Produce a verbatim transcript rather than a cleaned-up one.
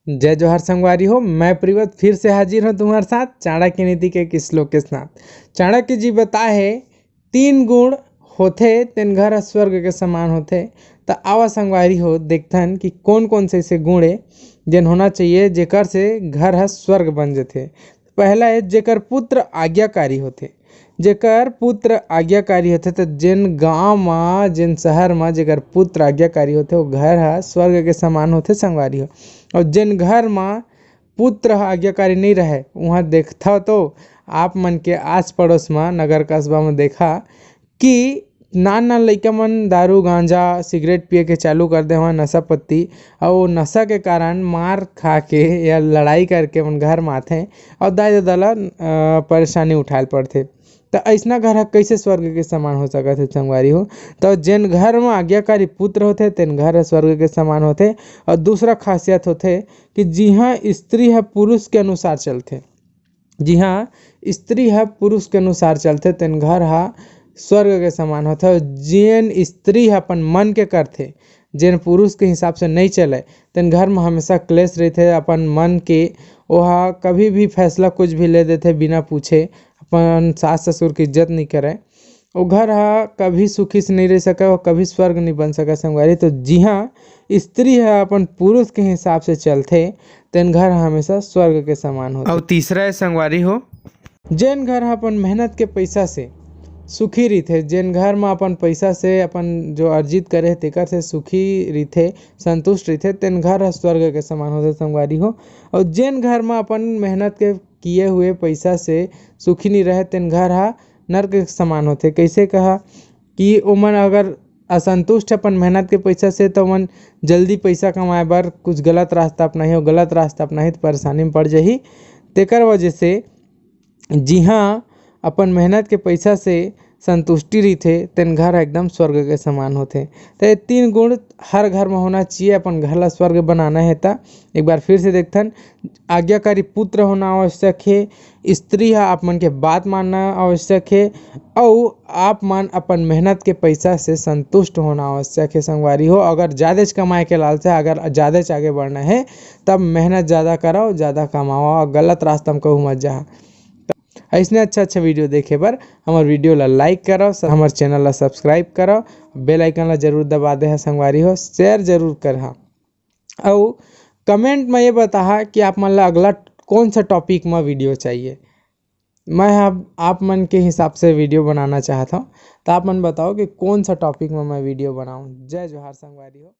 जय जोहार संगवारी हो, मैं प्रिवत फिर से हाजिर हूँ तुम्हारे साथ चाणक्य नीति के एक श्लोक के साथ। चाणक्य जी बताए हे, तीन गुण होथे तेन घर ह स्वर्ग के समान होथे। त आवा संगवारी हो, देखथन कि कौन कौन से ऐसे गुण ए जेन होना चाहिए, जेकर से घर ह स्वर्ग बन जथे। पहला है, जेकर पुत्र आज्ञाकारी होथे। जेकर पुत्र आज्ञाकारी होथे, त जेन गांव म, जेन शहर म जेकर पुत्र आज्ञाकारी होथे, वो घर ह स्वर्ग के समान होथे संगवारी हो। और जेन घर म पुत्र ह आज्ञाकारी नहीं रहे, उहाँ देखथव तो आप मन के आस पड़ोस म, नगर कस्बा म देखा कि नान नान लइका मन दारू, गांजा, सिगरेट पिए के चालू कर दे हवय, नशा पत्ती, अउ नशा के कारण मार खा के या लड़ाई करके अपन घर म आथे अउ दाई ददा ला, अ, परेशानी उठाए ल पड़थे। त अइसना घर ह कइसे स्वर्ग के समान हो सकत हे संगवारी हो? त जेन घर म आज्ञाकारी पुत्र होथे, तेन घर ह स्वर्ग के समान होथे। अउ दूसरा खासियत होथे कि जिहाँ स्त्री ह पुरुष के अनुसार चलथे, जिहाँ स्त्री ह पुरुष के अनुसार चलथे, तेन घर ह स्वर्ग के समान होथे। अउ जेन स्त्री ह अपन मन के करथे, जेन पुरुष के हिसाब से नइ चलय, तेन घर म हमेशा क्लेश रहिथे। अपन मन के ओहा कभी भी फैसला कुछ भी ले देथे बिना पूछे, अपन सास ससुर के इज्जत नइ करय। ओ घर ह कभी सुखी से नइ रह सकय, ओ कभी स्वर्ग नइ बन सकय संगवारी। तो जिहाँ स्त्री ह अपन पुरुष के हिसाब से चलथे, तेन घर ह हमेशा स्वर्ग के समान होथे। अउ तीसरा ए संगवारी हो, जेन घर ह अपन मेहनत के पैसा से सुखी रहिथे, जेन घर म अपन पैसा से अपन जो अर्जित करे हे, तेकर से सुखी रहिथे, संतुष्ट रहिथे, तेन घर ह स्वर्ग के समान होथे संगवारी हो। अउ जेन घर म अपन मेहनत के किए हुए पैसा से सुखी नइ रहे, तेन घर ह नर्क के समान होथे। कइसे कहा कि ओमन अगर असंतुष्ट अपन मेहनत के पैसा से, त ओमन जल्दी पैसा कमाए बर कुछ गलत रास्ता अपनाही, अउ गलत रास्ता अपनाही त परेशानी में पड़ जाही। तेकर वजह से जिहाँ अपन मेहनत के पैसा से संतुष्टि रहिथे, तेन घर एकदम स्वर्ग के समान होथे। त ये तीन गुण हर घर में होना चाहिए। अपन घर ला स्वर्ग बनाना हे, त एक बार फिर से देखथन, आज्ञाकारी पुत्र होना आवश्यक हे, स्त्री ह आप मन के बात मानना आवश्यक हे, अउ आप मन अपन मेहनत के पैसा से संतुष्ट होना आवश्यक हे संगवारी हो। अगर जादेच कमाए के लालसा, अगर जादेच आगे बढ़ना हे, तब मेहनत ज़्यादा करव, ज़्यादा कमावव, गलत रास्ता में कहूँ मत जाहा। अइसने अच्छा अच्छा वीडियो देखे बर हमर वीडियो ला like करव, स-, हमर चैनल ला subscribe करव, bell icon ला जरूर दबा देहा संगवारी हो, share जरूर करहा। अउ comment में ये बताहा कि आप मन ला अगला कौन सा topic में वीडियो चाहिए। मैं ह आप मन के हिसाब से वीडियो बनाना चाहत हूँ, तो आप मन बताओ कि कौन सा topic में मैं वीडियो बनाऊँ। जय जोहार संगवारी हो।